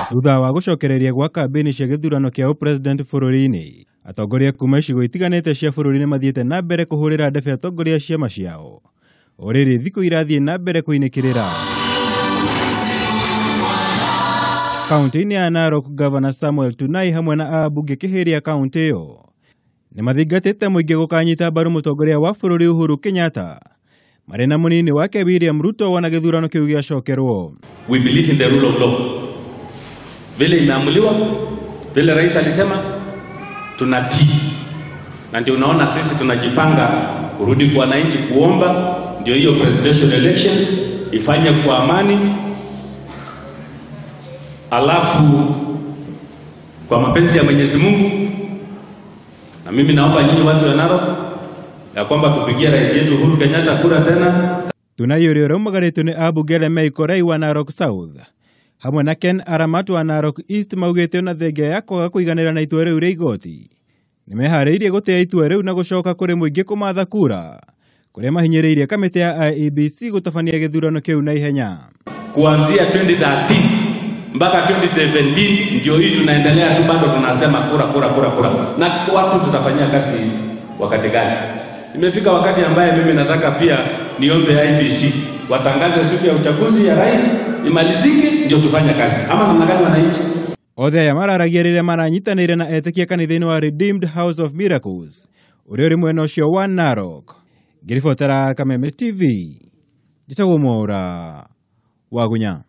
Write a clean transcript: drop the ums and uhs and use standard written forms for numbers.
Thutha wa gũcokereria gwa kambĩini cia gĩthurano kĩa ũpresident bũrũri-inĩ, atongoria kuma icigo itiganĩte cia bũrũri nĩ mathiĩte na mbere kũhũrĩra ndebe atongoria a ciama ciao. O rĩrĩ thikũ irathiĩ na mbere kũinĩkĩrĩra. Kaunti-inĩ ya Narok, Gavana Samuel Tunai hamwe na ambunge kĩhĩria kaunti ĩyo nĩ mathingatĩte mũingĩ gũkanyita mbaru mũtongoria wa bũrũri Uhuru Kenyatta marĩ na mũnini wake William Ruto wona gĩthurano kĩu gĩacokerwo. We believe in the rule of law. Vile imeamuliwa, vile rais alisema, tunatii, na ndio unaona sisi tunajipanga kurudi kwa wananchi kuomba, ndio hiyo presidential elections ifanye kwa amani, alafu kwa mapenzi ya Mwenyezi Mungu. Na mimi naomba nyinyi watu wa Narok ya kwamba tupigie rais yetu Uhuru Kenyatta kura tena. Tunai ũrĩa ũraumagarĩtio nĩ ambunge arĩa me Ikorai wa Narok South hamwe na Ken Aramat wa Narok East maugĩte ona thengia ya kwaga kũiganĩra na itua rĩu rĩa igoti nĩmeharĩirie gũtĩa itua rĩu na gũcoka kũrĩ mũingĩ kũmatha kura kũrĩa mahinyĩrĩirie kamĩtĩ ya IEBC gũtabania gĩthurano kĩu na ihenya. Kuanzia 2013 mpaka 2017 ndio hii tunaendelea tu, bado tunasema kura kura kura kura, na watu tutafanyia kazi wakati gani? Imefika wakati ambaye mimi nataka pia niombe IEBC watangaze siku ya uchaguzi ya rais imalizike, ndio tufanye kazi, ama namna gani wananchi? Othe aya mararagia rĩrĩa maranyitanĩire na etĩkia kanitha-inĩ wa Redeemed House of Miracles ũrĩa ũrĩ mwena ũcio wa Narok. Ngĩribotera Kameme TV, njĩtagwo Mwaũra Wagunya.